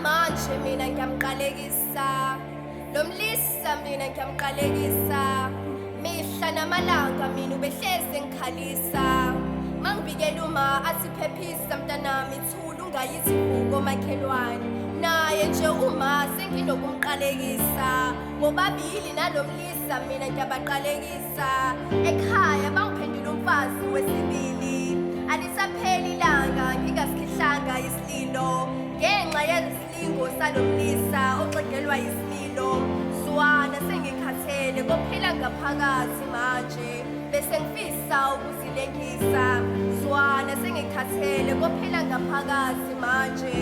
Namanje mina ngiyamqalekisa lo mlisa, mina ngiyamqalekisa. Mihla namalanga mina ubehlezi engikhalisa. Mangibikela uma athi, "Phephisa mntanami, thula, ungayithi vuko makhelwane." Naye nje uma senginokumqalekisa ngobabili nalo mlisa, mina ngiyabaqalekisa. Ekhaya bangiphendula umfazi wesibili. Alisapheli ilanga ngingasikhihlanga isililo ngenxa yesilingo salomlisa oxegelwa isimilo. Zwana, sengikhathele kophela ngaphakathi manje, bese ngifisa ukuzilengisa. Zwana, sengikhathele kophela ngaphakathi manje.